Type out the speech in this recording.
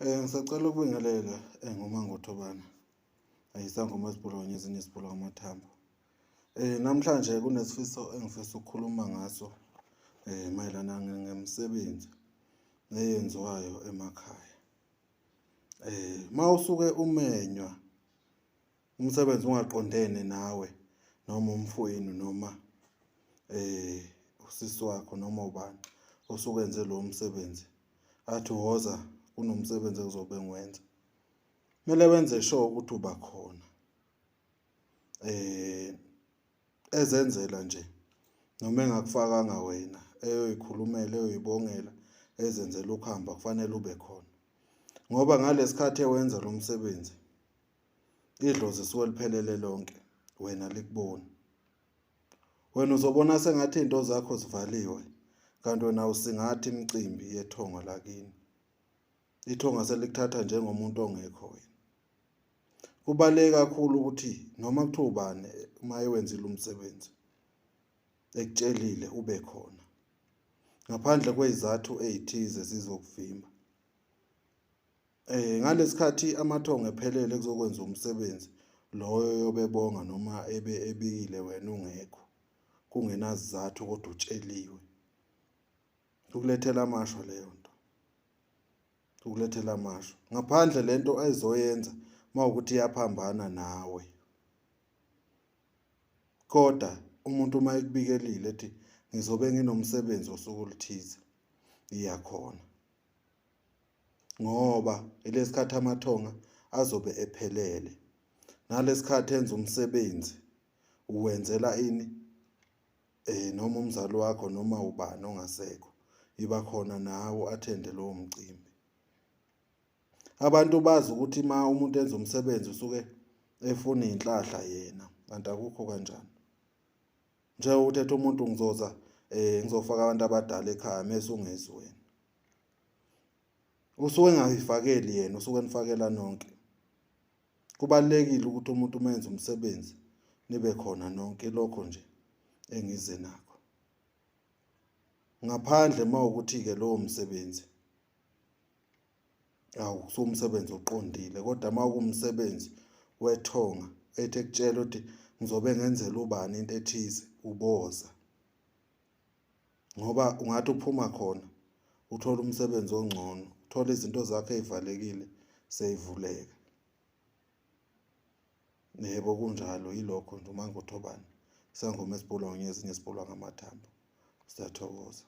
Ngisacela ukubingelela nguMangothobana. Isangoma esibhulwa ngezinye esibhulwa ngamathambo. Namhlanje kunesifiso engifisa ukukhuluma ngaso mayelana ngemisebenzi eyenziwayo emakhaya. Uma usuke umenywa umsebenzi ungaqondene nawe noma umfowenu noma usisi wakho noma ubani osuke enze lowo msebenzi athi woza kunomsebenzi engizobe ngiwenza, kumele wenze sure ukuthi uba khona. Ezenzela nje noma engakufakanga wena eyoyikhulumela eyoyibongela ezenzela ukuhamba kufanele ube khona ngoba ngalesikhathi ewenza lo msebenzi idlozi lisuke liphelele lonke wena likuboni. Wena uzobona sengathi izinto zakho zivaliwe kanti wena usingathi imicimbi yethongo lakini. Ithonga selikuthatha njengomuntu ongekho wena. Kubaluleke kakhulu ukuthi noma kuthiwa ubani uma ewenzile umsebenzi ekutshelile ube khona ngaphandle kwezizathu ezithize zizokuvimba. Ngalesikhathi amathongo ephelele kuzokwenza umsebenzi loyo yobe ebonga noma ebe ebikile wena ungekho kungenazizathu kodwa utsheliwe. Kukulethela amashwa leyo nto. Kukulethela amashwa. Ngaphandle lento ayizoyenza mawukuthi iyaphambana nawe. Kodwa umuntu uma ekubikelile ethi ngizobe nginomsebenzi osuku oluthize, iya khona. Ngoba ilesikhathi amathonga azobe ephelele. Nalesikhathi enza umsebenzi uwenzela ini? Noma umzali wakho noma ubani ongasekho iba khona nawe u-athende lowo mcimbi. Abantu bazi ukuthi uma umuntu enza umsebenzi usuke efuna iy'nhlahla yena kanti akukho kanjani. Njengokuthi ethi umuntu ngizoza ngizofaka abantu abadala ekhaya mese ungezi wena. Usuke engayifakeli yena usuke enifakela nonke. Kubalulekile ukuthi umuntu uma enza umsebenzi nibe khona nonke lokho nje engize nakho. Ngaphandle uma ukuthi-ke lowo msebenzi awusuwumsebenzi umsebenzi oqondile kodwa uma kuwumsebenzi wethonga ethi ekutshela ukuthi ngizobe ngenzela ubani into ethize uboza. Ngoba ungathi uphuma khona uthole umsebenzi ongcono, uthole izinto zakho ey'valekile sey'vuleka. Yebo kunjalo yilokho nje uMangothobane, isangoma esibhulwa ngezinye esibhulwa ngamathambo. Siyathokoza.